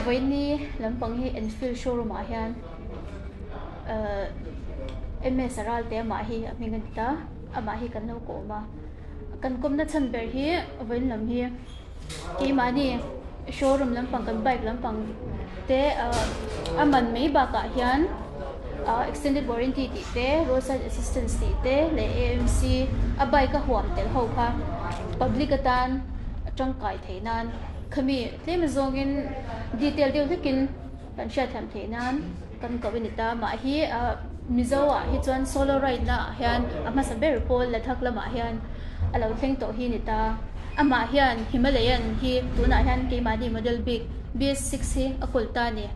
Vawiini lampang hi Enfield showroom ah hian ahh M S a ral te amah hi a hming a ni ta amah hi kan lo kawm a kan kawmna chhan ber hi vawiin lam hi keimahni showroom lampang kan bike lampang te ahh a man mai bakah hian ahh extended warranty tih te roadside assistance tih te leh A M C a bike a huam tel ho kha public atan tangkai theih nan. Khami tlem zawngin detail deuh hlekin kan hriatthiam theih nan kan koh a ni ta. Mah hi Mizo ah hi chuan solo ride na ah hian a hmasa ber pawl Ladakh lamah hian a lo thleng tawh hi a ni ta. Amah hian Himalayan hi tunah hian keimahni model bik BS6 hi a kawl ta a ni.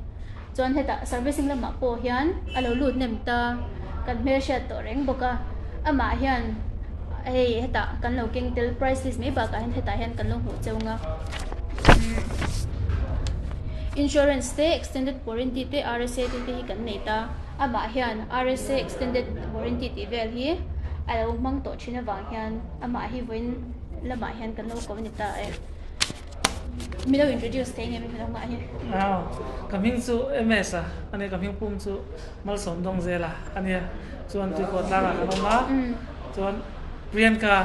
Chuan hetah servicing lamah pawh hian a lo lut nem ta, kan hmelhriat tawh reng bawk a, amah hian hei hetah kan lo keng tel price list mai bakah hian hetah hian kan lo hmuh cheu ang a, insurance te extended warranty te rsa te te hi kan nei ta, amah hian rsa extended warranty tih vel hi a lo hmang tawh thin avang hian amah hi vawiin lamah hian kan lo ko a ni ta e. Mi lo introduce thei nge mi lo nghah hi? Aw, ka hming chu MS a ania, ka hming pum chu Malsawm Dawng Zela ania, chuan Tuikawt tlangah kan awm a, chuan Priyanka.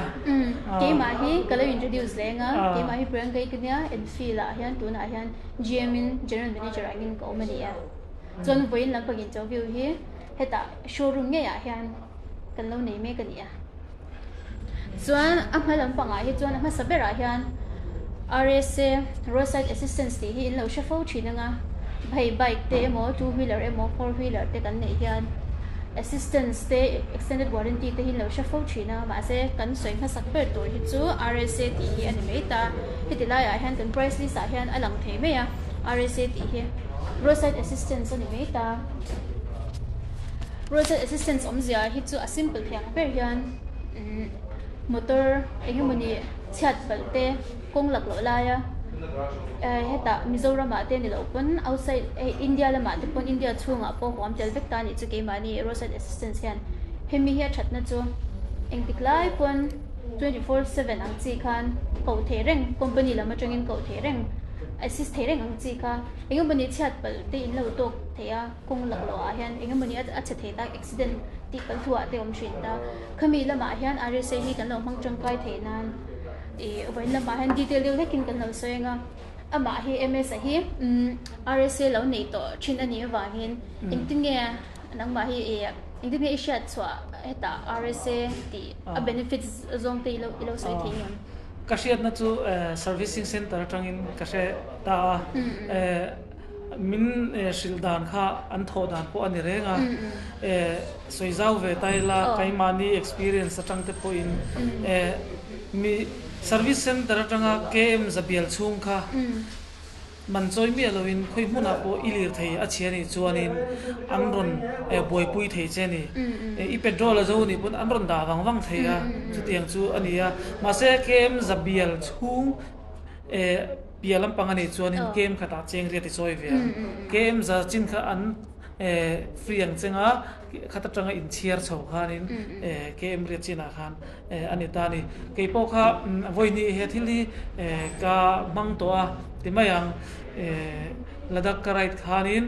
Keimah hi ka lo introduce leng a, keimah hi Priyanka i ka nia, Enfield ah hian tunah hian GM in General Manager angin ka awm a ni e. Chuan vawiin lampang interview hi hetah showroom ngeiah hian kan lo nei mek a ni a. Chuan a hma lampangah hi chuan a hmasa berah hian rsa roadside assistance tih hi in lo hre fo thin ang a, hei bike te emaw two wheeler emaw four wheeler te kan neih hian assistance te extended warranty te hi in lo hre fo thin a, mahse kan sawi hmasak ber tur hi chu rsa tih hi a ni mai ta, heti laiah hian kan price list ah hian a lang thei mai a rsa tih hi roadside assistance a ni mai ta. Roadside assistance awmzia hi chu a simple thei ang ber hian motor eng emawni chhiat palh te kawng lak loh laia hetah Mizoram ah te ni loh pawn outside hei India lamah te pawn India chhungah pawh huam tel vek ta a nih chu keimahni roadside assistance hian hemi hi a thatna chu engtik lai pawn 24/7 ang chi khan koh theih reng company lam atangin koh theih reng assist theih reng ang chi kha eng emawni chhiat palh te in lo tawk thei a. Kawng lak loh ah hian eng emawni a chhe thei tak accident tih kal thu ah te awm thin ta. Khami lamah hian rsa hi kan lo hmang tangkai theih nan ih vawiin lamah hian detail deuh hlekin kan lo sawi ang a. Amah hi MS a hi rsa lo neih tawh thin a nih avangin engtin nge nangmah hi ih engtin nge i hriat chhuah hetah rsa tih a benefits zawng te i lo sawi thei ngem? Ka hriatna chu servicing center atangin ka hre ta a. Min hrilh dan kha an thawh dan pawh a ni reng a, sawi zau ve ta ila keimahni experience atang te pawhin mi service center atanga KM zabial chhung kha man chawi miah loin khawi hmunah pawh i lir thei a chhia nih chuanin an rawn buaipui thei che a ni. I petrol a zo nih pawn an rawn dah vang vang thei a, chutiang chu a ni a. Mahse KM zabial chhung Piah lampang a nih chuanin kem khatah cheng riat i chawi ve ang. Kem za chin kha an free ang cheng a, khat atanga inchhiar chho khanin kem riat chinah khan a ni ta a ni. Kei pawh kha vawiin he thil hi ka hmang tawh a ti mai ang. Ladakh ka ride khanin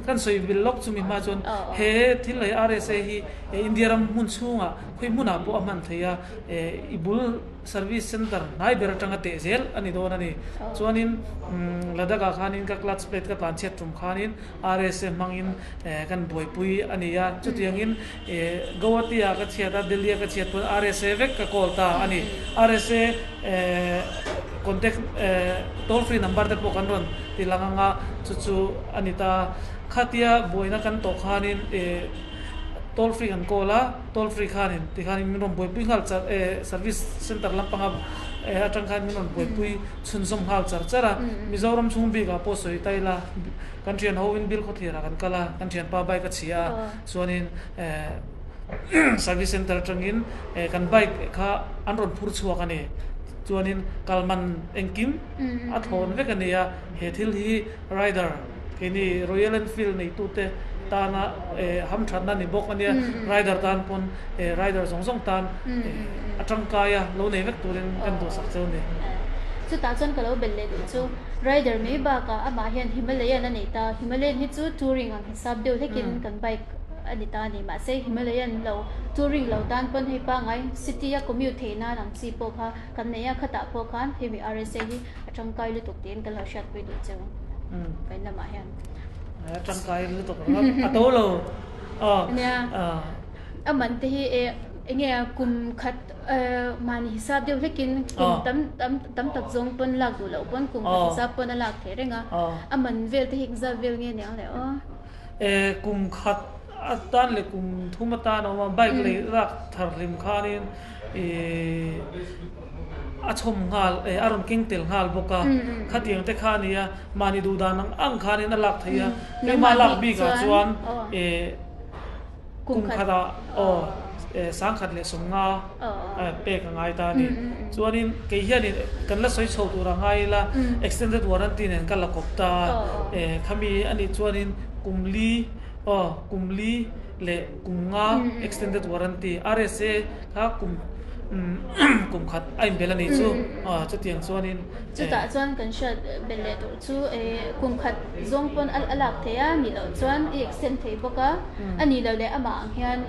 kan sawi vil lawk chumi hma chuan he thil leh rsa hi India ram hmun chhungah khawi hmunah pawh a hman thei a, i bul Service Centre hnai ber atanga teh zel a ni dawn a ni. Chuanin Ladakh ah khanin ka clutch plate ka tlan chhiat tum khanin rsa hmangin kan buaipui a ni a. Chutiangin Guwahati ah ka chhiat a, Delhi ah ka chhiat pawn rsa vek ka call ta a ni. Rsa contact toll free number te pawh kan rawn ti lang ang a, chu chu a ni ta a. Khatia buaina kan tawh khanin Toll free kan call a, toll free khanin tikhanin min rawn buaipui nghal char e service center lampanga e atang khan min rawn buaipui chhunzawm nghal char char a. Mizoram chhung bikah pawh sawi ta ila kan thian ho in Bilkhawthlir ah kan kal a, kan thianpa bike a chhia a, chuanin e service center atangin e kan bike kha an rawn phur chhuak a ni. Chuanin kal man engkim a thlawn vek a ni a, he thil hi rider Keini Royal Enfield neitute tana hamthatna ni bawk a nia, rider tan pawn rider zawng zawng tan a tangkai a, lo nei vek turin kan duhsak cheu a ni. Chutah chuan ka lo belh leh duh chu rider mai bakah amah hian Himalayan a nei ta. Himalayan hi chu touring ang hisap deuh hlekin kan bike a ni ta a ni. Mahse Himalayan lo touring lo tan pawn hei pangngai city a commute theih nan ang chi pawh kha kan nei a, khatah pawh khan hemi RSA hi a tangkai lutuk tiin kan lo hriatpui duh cheu kan lamah hian. A tangkai lutuk a to lo. Nia a man te hi enge kum khat mahni hisap deuh hlekin kum tam tam tam tak zawng pawn lak duh loh pawn kum khat hisap pawn a lak theih reng a, a man vel te hi engzat vel nge niang le aw. Kum khat atan leh kum thum atan a awm a, bike lei lak thar hlim khanin Ihh a chhawm nghal eh a rawn keng tel nghal bawk a, khatiang te kha a ni a, mahni duh dan ang ang khanin a lak theih a, keimah lak bikah chuan eh kum khatah aw eh sangkhat leh sawmnga pek a ngai ta a ni. Chuanin kei hianin kan la sawi chho tur a ngai ila extended warranty nen ka la kawp ta a, eh khami a nih chuanin kum li aw kum li leh kum nga extended warranty rsa kha kum kum khat a inbel a nih chu chutiang chuanin Chutah chuan kan hriat belh leh tur chu kum khat zawng pawn a lak theih a nih loh chuan i extend thei bawk a, a nih loh leh amah ang hian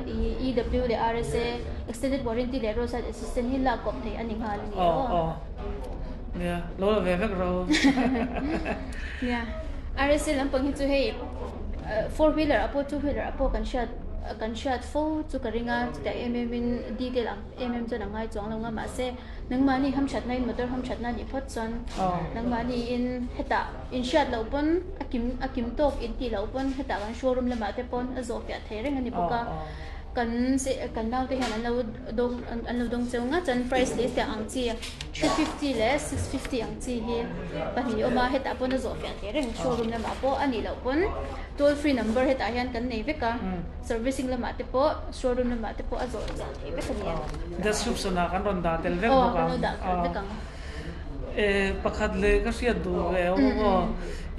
EW leh rsa extended warranty leh roadside assistance hi lak kawp theih a ni nghal a ni aw. Nia lo la ve vek ro. Nia rsa lampang hi chu hei four wheeler ah pawh two wheeler ah pawh kan hriat kan hriat fo chu ka ring a chutiang em em in detail ang em em chuan a ngai chuang lo nga mahse nangmahni hamthatna in motor hamthatna a nih phawt chuan nangmahni in hetah in hriat loh pawn a kim a kim tawk in tih loh pawn hetah kan showroom lamah te pawn a zawh fiah thei reng a ni bawk a kan kan naute hian an lo dawng an lo dawng cheu nga chuan price leh tiang ang chi 350 leh 650 ang chi hi pahnih a awm a hetah pawn a zawh fiah thei reng showroom lamah pawh a nih loh pawn toll free number hetah hian kan nei vek a servicing lamah te pawh showroom lamah te pawh a zawh chian theih vek a ni a. Description ah kan rawn dah tel vek bawk ang. Aw kan lo dah tel vek ang. E pakhat leh ka hriat duh ve awm awm aw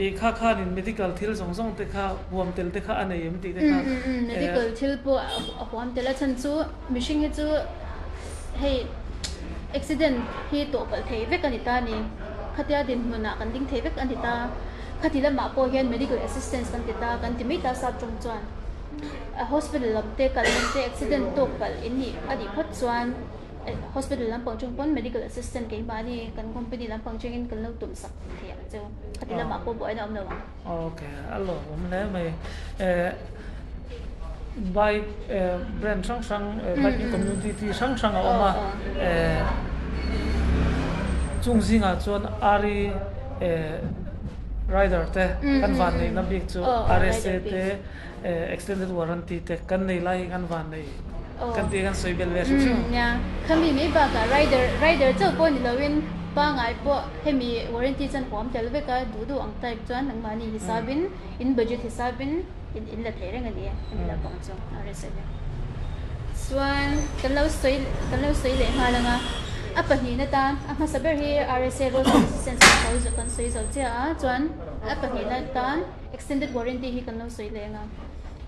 i kha khanin medical thil zawng zawng te kha huam tel te kha a nei em tih te kha. Medical thil pawh a huam tel a chhan chu mihring hi chu hei accident hi tawh palh thei vek a ni ta ni khatia dinhmunah kan ding thei vek a ni ta khati lamah pawh hian medical assistance kan ti ta kan ti mai ta sap tawng chuan hospital lam te kal lam te accident tawk palh in nih a nih phawt chuan Hospital lampang chungah pawn medical assistant keimahni kan company lampang chungin kan lo tum sak thei ang cheu. Khati lamah pawh buaina a awm lo ang. Ok, a lawmawm hle mai. Eh bike eh brand hrang hrang eh biking community chi hrang hrang a awm a. Eh chung zingah chuan Ari eh rider te kan van neihna bik chu RSA te Extended warranty te kan nei lai hi kan van nei kan tih kan sawi belh ve hrim hrim. Nia, khami mai bakah rider rider chauh pawh ni loin pangngai pawh hemi warranty chuan huam tel vek a, duh duh ang type chuan nangmahni hisapin in budget hisapin in in la thei reng a ni e hemi la pang chu a rest a nia. Chuan kan lo sawi kan lo sawi leh nghal ang a, a pahnihna tan a hmasa ber hi RSA roadside assistance kan sawi zo chiah a, chuan a pahnihna tan Extended warranty hi kan lo sawi leng a,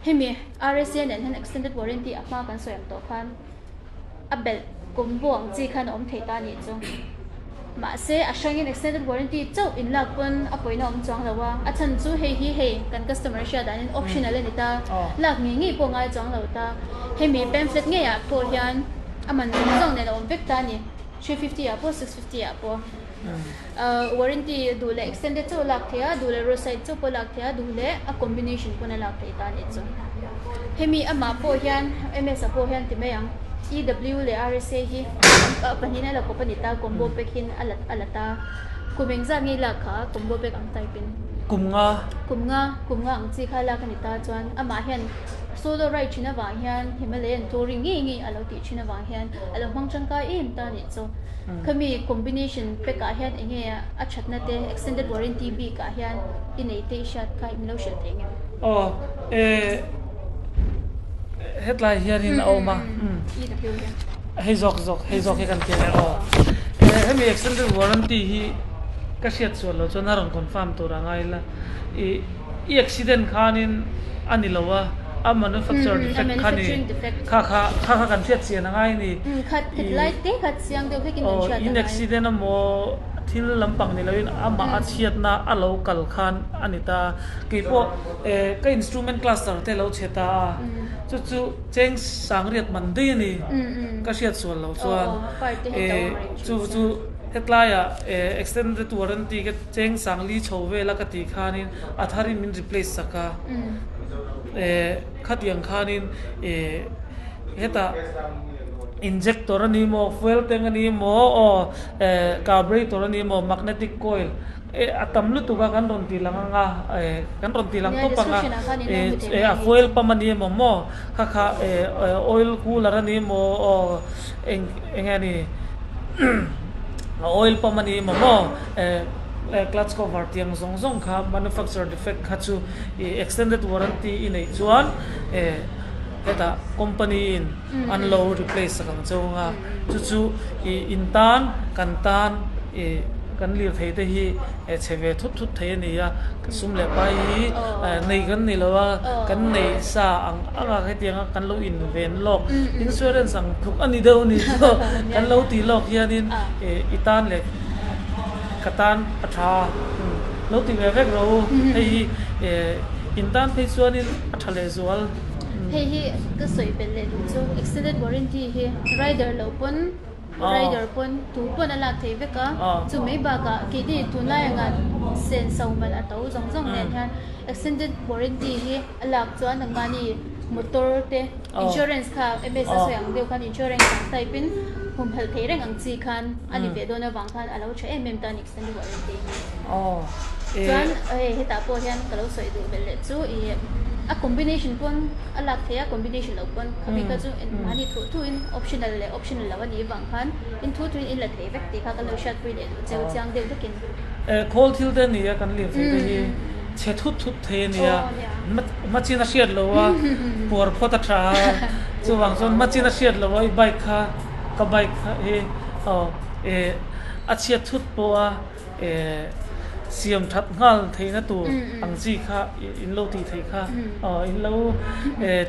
hemi RSA nen hian extended warranty a hma kan sawi ang tawh khan a belh combo ang chi khan a awm thei ta a nih chu. Mahse a hrangin extended warranty chauh in lak pawn a pawina awm chuang lo a, a chhan chu hei hi hei kan customer hriat danin optional a ni ta, lak ngei ngei pawh ngai chuang lo ta. Hemi pamphlet ngeiah pawh hian a man zawng zawng nen a awm vek ta a ni, 350 ah pawh 650 ah pawh. Warranty duh leh extended chauh lak theih a, duh leh roadside chauh pawh lak theih a, duh leh a combination pawn a lak theih ta a nih chu. Hemi amah pawh hian MS ah pawh hian ti mai ang EW leh RSA hi pahnihin a la kawp a ni ta, combo pack hin a la a la ta. Kum engzat nge i lak kha combo pack ang type in? Kum nga. Kum nga, kum nga ang chi kha lak a ni ta chuan amah hian solo ride thin avang hian Himalayan touring ngei ngei a lo tih thin avang hian a lo hmang tangkai em ta a nih chu. Khami combination pack ah hian enge a thatna te extended warranty bik ah hian i nei te i hriat kha min lo hrilh thei ngem? Aw e hetlai hianin a awm a hei zawk zawk hei zawk hi kan ti leh aw e hemi extended warranty hi ka hriat sual loh chuan a rawn confirm tur a ngai la i I accident khanin a ni lo a, a manufacture defect kha ni, kha kha kha kha kan hriat chian a ngai a ni. Khat khat lai te kha chiang deuh vekin kan hriat a ngai. In accident emaw thil lampang ni loin amah a chhiatna a lo kal khan a ni ta. Keipawh ka instrument cluster te lo chhe ta a, chu chu cheng sangriat man daih a ni ka hriat sual lo chuan chu chu hetlaiah extended warranty ka cheng sangli chho vela ka tih khanin a tharin min replace sak a, khatiang khanin hetah injector a ni maw, fuel tank a ni maw aw carburetor a ni maw, magnetic coil eh a tam lutuk a kan rawn tih lang anga eh kan rawn tih lang tawp anga eh a fuel pump a ni emaw maw kha kha eh oil cooler a ni emaw aw eng eng nge ni a oil pump a ni emaw maw eh clutch cover tiang zawng zawng kha manufacture defect kha chu ih extended warranty i neih chuan eh hetah company in an lo replace sak ang cheu anga chu chu ih in tan kan tan ih kan lirthei te hi chhe ve thut thut thei a ni a sum leh pai hi nei kan ni lo a kan nei sa ang ang a hetiang a kan lo in ven lawk insurance ang tluk a ni deuh a ni chu kan lo tih lawk hianin ih i tan leh ka tan a tha lo ti ve vek rawh u hei hi in tan phei chuanin a tha leh zual. Hei hi ka sawi belh leh duh chu extended warranty hi rider loh pawn rider pawn tu pawn a lak thei vek a, chu mai bakah keini tunlai anga senso man a to zawng zawng nen hian extended warranty hi a lak chuan nangmahni motor te insurance kha MS a sawi ang deuh khan insurance ang type in humhalh thei reng ang chi khan a ni ve dawn avang khan a lo tha em em ta a ni extended warranty hi. Chuan hei hetah pawh hian ka lo sawi duh belh leh chu ih a combination pawn a lak theih a combination loh pawn khami kha chu mahni thuh thuhin optional leh optional loh a nih vang khan in thu thuin in la thei vek tih kha ka lo hriatpui leh duh cheu chiang deuh vekin. Khawl thil te nia kan lir thei te hi chhe thut thut thei a nia hmachin a hriat lo a puar phawt a tha a chuvang chuan hmachin a hriat lo a i bike kha ka bike kha hi aw eh a chhiat thut pawh a Siam that nghal theihna tur ang chi kha in lo tih theih kha aw in lo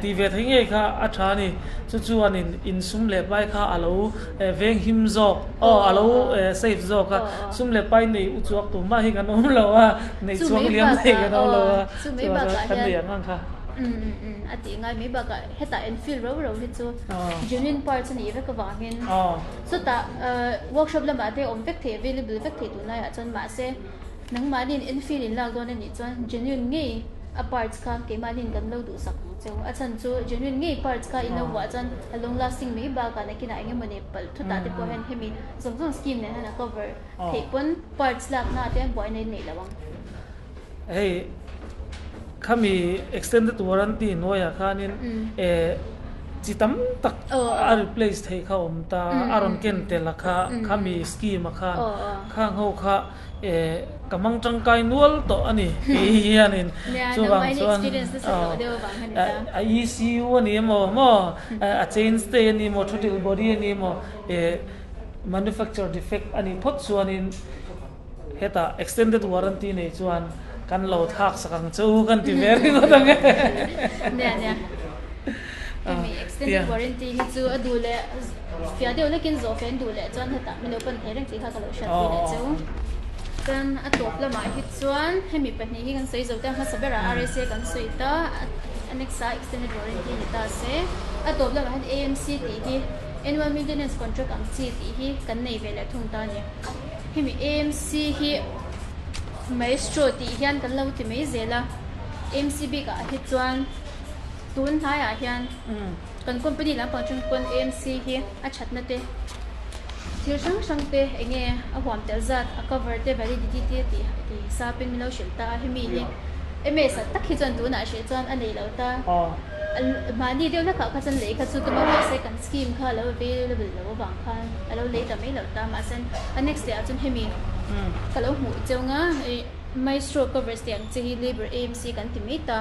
tih ve theih ngei kha a tha a ni. Chu chuan in insum leh pai kha a lo veng him zawk aw a lo safe zawk a, sum leh pai nei u chuak tur mah hi kan awm lo a, nei chuang liam thei kan awm lo a, chuan kan nei ang ang kha. A tih ngai mai bakah hetah Enfield ro ro hi chu genuine parts a nih vek avangin. Chutah workshop lamah te awm vek thei available vek thei tunlaiah chuan mahse nangmahniin Enfield in lak dawn anih chuan genuine ngei a parts kha keimahniin kan lo duhsak ang cheu. A chhan chu genuine ngei parts kha in lo vuah chuan a long lasting mai bakah nakinah eng emaw nei palh thutah te pawh hian hemi zawng zawng scheme nen hian a cover theih pawn parts lakna ah te hian buaina in neih lo ang. Hei khami extended warranty hnuaiah khanin eh chi tam tak a replace theih kha awm ta a rawn ken tel a kha khami scheme a khan khang ho kha eh ka hmang tangkai nual tawh a ni kei hianin chuvang chuan a ECU a ni emaw maw a chain stay a ni emaw throttle body a ni emaw eh manufacture defect a nih phawt chuanin. Hetah extended warranty nei chuan kan lo thlak sak ang che u kan ti ve ringawt ang e. Nia nia. Hemi extended warranty hi chu a duh leh fiah deuh lekin zawh fe an duh leh chuan hetah min lo pan thei reng tih kha ka lo hriat pui leh che u. Chuan a tawp lamah hi chuan hemi pahnih hi kan sawi zo ta hmasa berah RSA kan sawi ta a next ah extended warranty ni ta se a tawp lamah hian AMC tih hi annual maintenance contract ang chi tih hi kan nei ve leh thung ta a ni. Hemi AMC hi Maestro tih hian kan lo ti mai zel a, AMC bik ah hi chuan tun hnaiah hian kan company lampang atang pawn AMC hi a thatna te thil hrang hrang te eng nge a huam tel zat a cover te validity te tih tih hisapin min lo hrilh ta a, hemi hi MS ah tak hi chuan tunah hreh chuan a nei lo ta. Mahni deuh hlekah kha chuan lei kha chu tum a, mahse kan scheme kha a lo available lo avang khan a lo lei ta mai lo ta, mahse a next leh ah chuan hemi ka lo hmuh cheu nga ih Maestro covers tih ang che hi Labour AMC kan ti mai ta,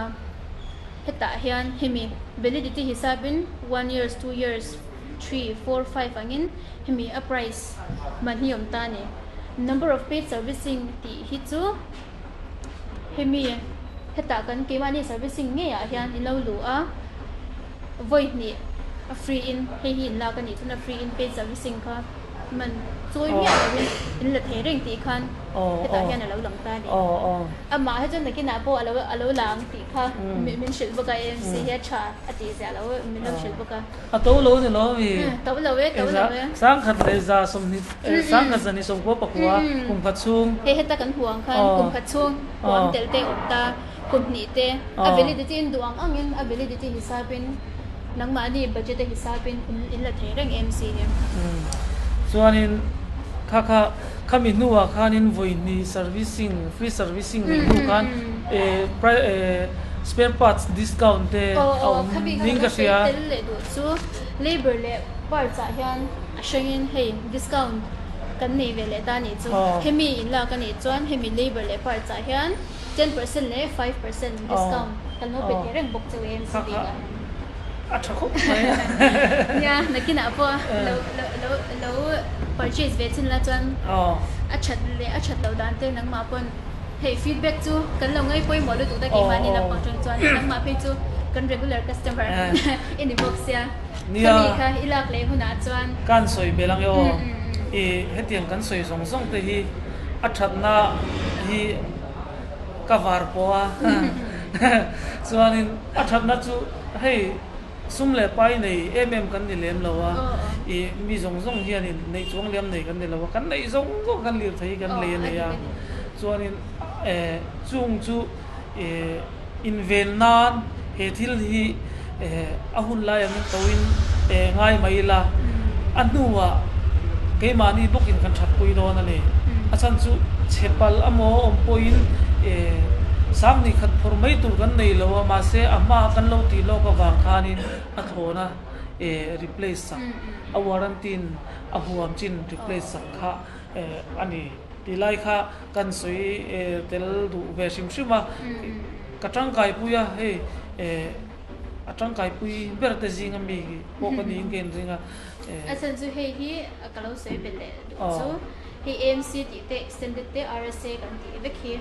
hetah hian hemi validity hisapin one years, two years, three, four, five angin hemi a price man hi a awm ta a ni. Number of paid servicing tih hi chu. Hemi hetah kan keimahni servicing ngeiah hian in lo luh a, vawi hnih a free in hei hi in lak a nih chuan a free in paid servicing kha Man chawi miah loin in la thei reng tih khan hetah hian a lo lang ta a ni. Amah hi chuan nakinah pawh a lo a lo la ang tih kha min hrilh bawk a, AMC hi a tha a tih ziah lo min lo hrilh bawk a. A to lo ni lo mi. To lo e, to lo e. 10,120, 1194 kum khat chhung. Hei heta kan hmuh ang khan kum khat chhung huam tel te awm ta, kum hnih te a validity in duh ang angin a validity hisapin Nangmahni budget a hisapin in la thei reng em si hi? Chuanin kha kha khami hnuah khanin vawi hnih servicing, free servicing neih hnu khan spare parts discount te a awm niin ka hria. Aw tel leh duh chu labour leh parts ah hian a hrangin hei discount kan nei ve leh ta nih chu. Hemi in lak a nih chuan hemi labour leh parts ah hian 10% leh 5% discount kan lo pe thei reng bawk cheu AMC bikah. A tha khawp mai a. Nia, nakinah pawh lo lo lo lo purchase ve chin la chuan a that leh a that loh dan te nangmah pawn hei feedback chu kan lo ngai pawimawh lutuk ta keimahni lampang atang chuan nangmah phei chu kan regular customer i ni bawk sia. Khami kha i lak leh hunah chuan. Kan sawi belh ang e aw. I hetiang kan sawi zawng zawng te hi a thatna hi ka var pawh a. Chuanin a thatna chu hei sum leh pai nei em em kan ni lem lo a, ih mi zawng zawng hianin neih chuang liam nei kan ni lo a, kan neih zawng zawng kan lirthei hi kan lei a ni a. Chuanin eh chung chu ih inven nan he thil hi eh a hun lai angin toin eh ngai mai ila a hnuah keimahni bawkin kan thatpui dawn a ni. A chhan chu chhe palh amaw awm pawhin eh sanghnih khat phawrh mai tur kan nei lo a, mahse a hma kan lo tih lawk avang khanin a thlawna eh replace sak a warranty in a huam chin replace sak kha eh a ni tih lai kha kan sawi eh tel duh ve hrim hrim a, ka tangkaipui a hei eh a tangkaipui ber te zinga mi pawh ka niin ka inring a. A chhan chu hei hi ka lo sawi belh leh duh chu hei AMC tih te extended te RSA kan tih vek hi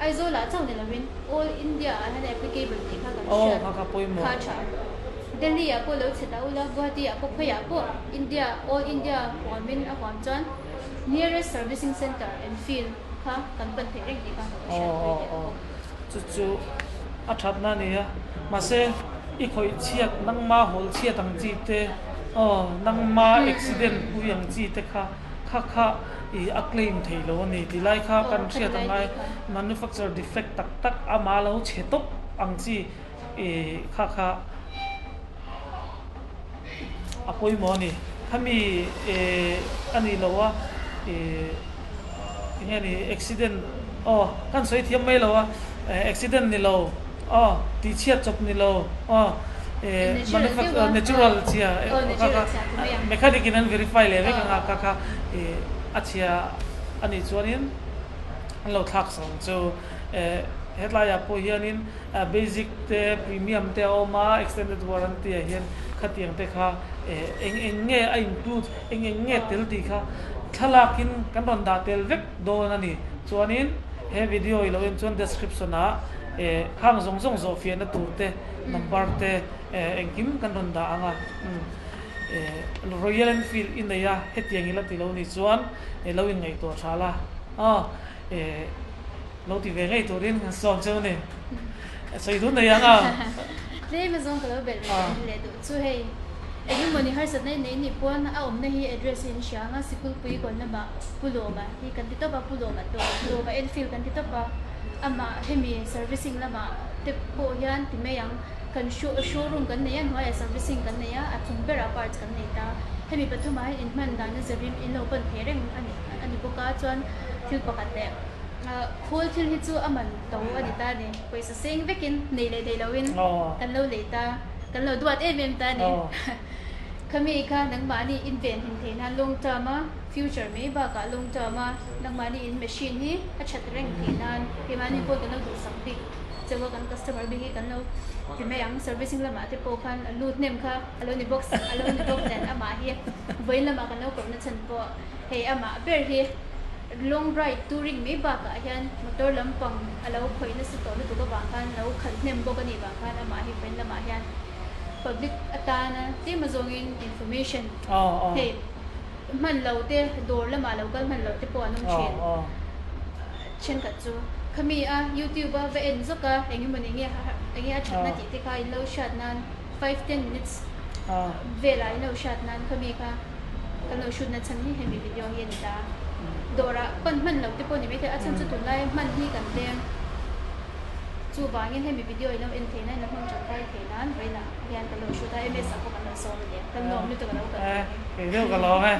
Aizawl ah chauh ni lovin all India ah hian applicable tih kha kan hriat kha tha. Delhi ah pawh lo chhe ta ula Guwahati ah pawh khawiah pawh India all India huamin a huam chuan nearest servicing centre Enfield kha kan pan theih reng tih kha ka lo hriat pui leh bawk. Chu chu a thatna a ni a, mahse i khawih chhiat nangma hawl chhiat ang chi te aw nangma accident pui ang chi te kha kha kha i a claim thei lo a ni tih lai kha kan hriat a ngai manufacture defect tak tak ama lo chhe tawp ang chi i kha kha A pawimawh a ni. Khami a nih loh a eng nge ni accident aw kan sawi thiam mai lo a accident ni lo aw tihchhiat chawp ni lo aw natural chhia kha kha mechanic in an verify leh vek anga kha kha a chhia a nih chuanin an lo thlak sak ang chu hetlaiah pawh hianin Basic te, Premium te a awm a, Extended Warranty ah hian khatiang te kha eng eng nge a include, eng eng nge tel tih kha thlalakin kan rawn dah tel vek dawn a ni. Chuanin he video i lo en chuan description ah khang zawng zawng zawh fiahna tur te, number te engkim kan rawn dah ang a. Royal Enfield i nei a, hetiang i la ti lo nih chuan lo inngaihtuah tha la. Lo ti ve ngei turin kan sawm cheu a ni. Sawi dun nei ang a. Tlem azawng ka lo belh reng leh duh chu hei engemaw ni harsatna i neih nih pawn a awmna hi address hi an hria ang a, Sikulpui kawn lamah Pu Lawma hi kan ti tawp a, Pu Lawma dawr Lawma Enfield kan ti tawp a, amah hemi servicing lamah te pawh hian ti mai ang kan show showroom kan nei a, hnuaiah servicing kan nei a, a chung berah parts kan nei ta. Hemi pathumah hian inhman dan a zarim in lo pan thei reng a ni a ni bawk a, chuan thil pakhat leh. Khawl thil hi chu a man to a ni ta a ni. Pawisa seng vekin nei leh nei loin kan lo lei ta, kan lo duat em em ta a ni. Khami kha nangmahni in ven him thei nan long term a future mai bakah long term a nangmahni in machine hi a that reng thei nan keimahni pawh kan lo duhsak bik chauh a kan customer bik hi kan lo ti mai ang. Servicing lamah te pawh khan a lut hnem kha a lo ni bawk a lo ni bawk nen amah hi vawiin lamah kan lo kohna chhan pawh hei amah ber hi Long ride touring mai bakah hian motor lampang a lo khawih nasa tawh lutuk avang khan lo khalh hnem bawk a nih vang khan amah hi vawiin lamah hian public atana tlem azawngin information hei Hman lo te, dawr lamah lo kal hman lo te pawh an awm thin. Thenkhat chu khami a YouTube a va en zawk a, eng emawni nge enge a thatna tih te kha in lo hriat nan five ten minutes velah in lo hriat nan khami kha kan lo shoot na chhan hi hemi video hi a ni ta. Dawrah pan hman lo te pawh ni maithei a chhan chu tunlai hman hi kan tlem. Chuvangin hemi video in lo en theih nan in lo hmang tangkai theih nan vawiinah hian kan lo shoot a, MS ah pawh kan lo sawm a nia. Kan lawm lutuk a lo kal tur hi. Kei deuh ka lawm e.